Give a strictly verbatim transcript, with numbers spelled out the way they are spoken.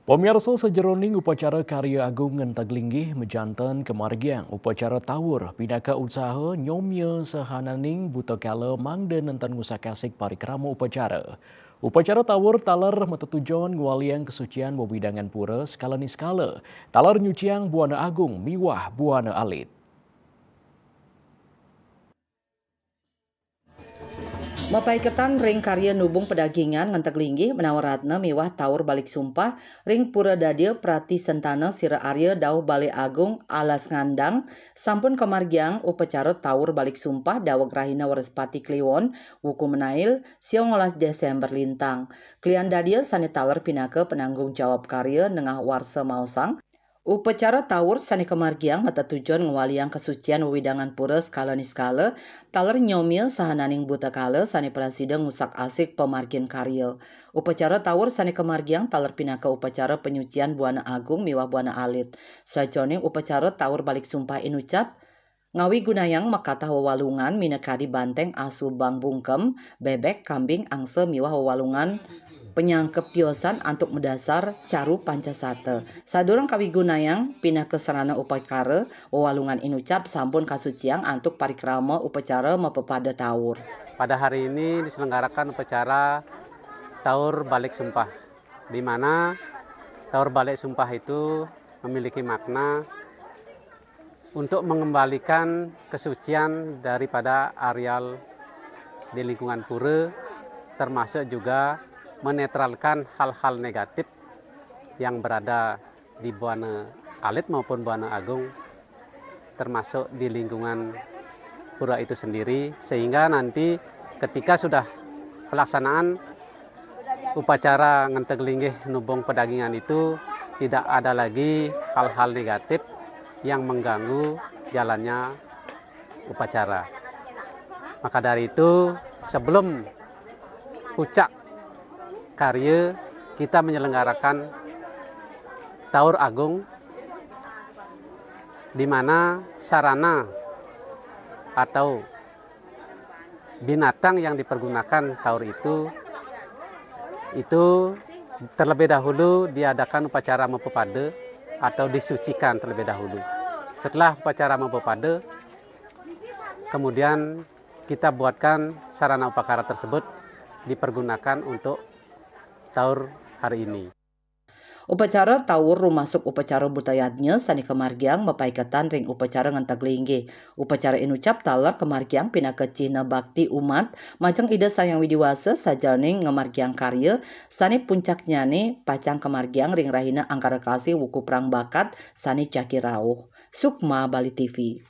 Pamiarsa, sajeroning upacara karya agung ngenteg linggih majanten kamargiang upacara tawur pinaka usaha nyomia sahananing buta kala mangda nenten ngusak-asik parikrama upacara. Upacara tawur taler matetujon ngwaliang kasucian wewidangan pura skala niskala, taler nyuciang buana agung miwah buana alit. Mapaiketan ring karya nubung padagingan ngenteg linggih menawa ratna miwah tawur balik sumpah ring Pura Dadia Prati Sentana Sira Arya Dauh Balai Agung Alas Ngandang, sampun kamargiang upacara tawur balik sumpah daweg rahina Wrespati Kliwon, wuku menail, sia ngolas Desember lintang. Klian dadia sane taler pinaka penanggung jawab karya nengah warsa maosang, upacara tawur sane kamargiang matetujon ngwaliang kasucian wewidangan pura skala niskala, taler nyomia sahananing buta kala sane prasida ngusak-asik pamargin karya. Upacara tawur sane kamargiang taler pinaka upacara panyucian buana agung miwah buana alit. Sajeroning upacara tawur balik sumpah inucap, ngawigunayang makatah wewalungan minakadi banteng, asu, bang, bungkem, bebek, kambing, angsa miwah wewalungan panyangkep tiosan antuk madasar caru pancasata. Sadurung kawigunayang pinaka sarana upakara, wewalungan inucap sampun kasuciang antuk parikrama upacara mapapada tawur. Pada hari ini diselenggarakan upacara Taur Balik Sumpah, di mana Taur Balik Sumpah itu memiliki makna untuk mengembalikan kesucian daripada areal di lingkungan pura, termasuk juga menetralkan hal-hal negatif yang berada di Buana Alit maupun Buana Agung, termasuk di lingkungan pura itu sendiri, sehingga nanti ketika sudah pelaksanaan upacara ngenteg linggih nubung pedagingan itu, tidak ada lagi hal-hal negatif yang mengganggu jalannya upacara. Maka dari itu, sebelum puncak karya, kita menyelenggarakan Taur Agung, di mana sarana atau binatang yang dipergunakan taur itu, itu terlebih dahulu diadakan upacara mapapada atau disucikan terlebih dahulu. Setelah upacara mapapada, kemudian kita buatkan sarana upakara tersebut dipergunakan untuk taur hari ini. Upacara tawur rumasuk upacara buta yadnya sane kamargiang mapaiketan ring upacara ngenteg linggih. Upacara inucap taler kamargiang pinaka cihna bakti umat majeng Ida Sang Hyang Widi Wasa sajeroning ngamargiang karya sane puncaknyane pacang kamargiang ring rahina Angkara Kasih wuku Prang Bakat sane jagi rauh. Sukma, Bali T V.